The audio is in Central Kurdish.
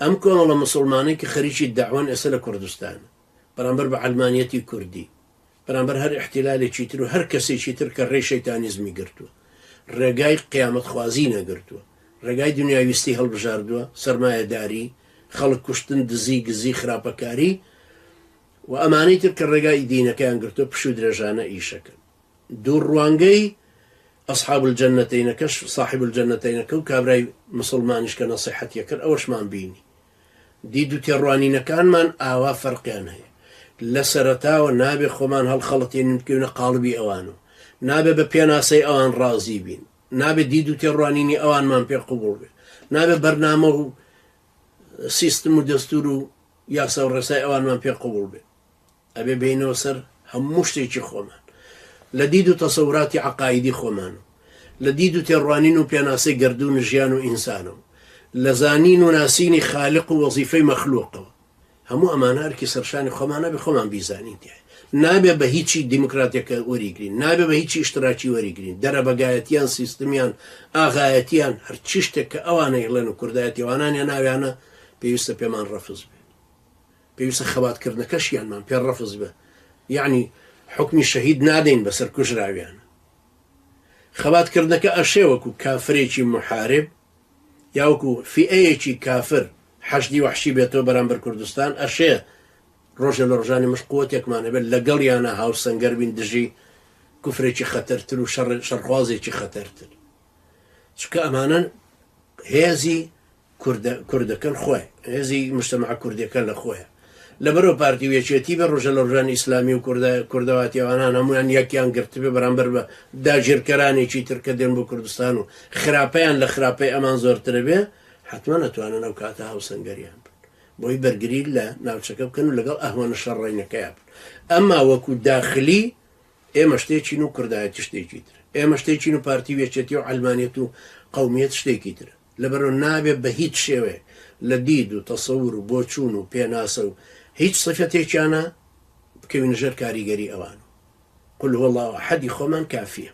ئەم کۆمەڵە مسوڵمانەی کە خەریکی دەعوەن ئێستا لە کوردستان بەرامبەر بە عەلمانیەتی کوردی، بەرامبەر هەر ئیحتیلالێکی تر و هەر کەسێکی تر کە ڕێی شەیتانیزمی گرتووە، ڕێگای قیامەتخوازی نەگرتووە، ڕێگای دنیاویستی هەڵبژاردووە، سەرمایەداری، خەڵک کوشتن، دزی، گزی، خراپەکاری و ئەمانەی تر کە ڕێگای دینەکەیان گرتووە پشوو درێژانە ئیشەکەن. دوو ڕوانگەی اصحاب الجنتینەکەش صاحب الجنتینەکە و کابرای مسوڵمانیش کە نەسیحەتی ئەکرد ئەوەشمان بینی. دید و تێڕوانینەکانمان ئاوا فەرقیان هەیە. لە سەرەتاوە نابێ خۆمان هەڵخەڵەتێنین بکەوینە قاڵبی ئەوان و نابێ بە پێناسەی ئەوان ڕازی بین. نابێ دید و تێڕوانینی ئەوانمان پێ قبوڵ بێ. نابێ بەرنامە و سیستم و دەستور و یاسا و ڕێسای ئەوانمان پێ قبوڵ بێ. ئەبێ بێینەوە سەر هەموو شتێکی خۆمان. لە دید و تەسەوراتی عەقایدی خۆمان و لە دید و تێڕوانین و پێناسەی گەردوون و ژیان و ئینسانەوە، لە زانین و ناسینی خالق و وەزیفەی مەخلوقەوە. هەموو ئەمانە ئەرکی سەرشانی خۆمانە ئەبێ خۆمان بیزانین تیایا. نابێ بە هیچی دیموکراتێکە وەریگرین، نابێ بە هیچی ئیشتراکی وەریگرین، دەرەبەگایەتیان، سیستمیان، ئاغایەتیان، هەرچی شتێک کە ئەوان ئەیڵێن و کوردایەتی ئەوانانیان ناویانە پێویستە پێمان ڕەفز بێ. پێویستە خەباتکردنەکەشیانمان پێ ڕەفز بێ یەعنی حوکمی شەهید نادەین بەسەر کوژراویان خەباتکردنەکە ئەشێ وەکو کافرێکی محارب یا وەکو فیئەیەکی کافر حەشدی وەحشی بێتەوە بەرامبەر کوردستان ئەشێ ڕۆژێ لە ڕۆژانی مش قوتێکمان هەبێت لەگەڵیانە هاوسەنگەر بین دژی کوفرێکی خەتەرتر و شەڕ شەڕخوازێکی خەتەرتر چونکە ئەمانە هێزی کوردە کوردەکەن خۆی هێزی مجتەمەعە کوردیەکە لە خۆیە لەبەرەوە پارتی و یەکێتی بێ ڕۆژە لە ڕۆژانی ئیسلامی و کوردە کوردەواتی ئەوانان هەمویان یەکیان گرتبێ بەرامبەر بە داگیرکەرانێکی تر کە دێن بۆ کوردستان و خراپەیان لە خراپەی ئەمان زۆرترە بێ حتمما ئەتوانن ئەو کاتە هاوسەنگەریان بن بۆی بەرگری لە ناوچەکە بکەن و لەگەڵ ئەهوەنە شەڕڕینەکەیان بن ئەما وەکو داخلی ئێمە شتێکین و کوردایەتی شتێکی تر ئێمە شتێکین و پارتی و یەکێتی و عەلمانیەت و قەومیەت شتێکی ترە لەبەرئەوە نابێت بە هیچ شێوەیەک لە دید و تەسەور و بۆچوون و پێناسە و هیچ سیفەتێکیانا بکەوینە ژێر کاریگەری ئەوان و قل هو اللە احد ی خۆمان کافیە.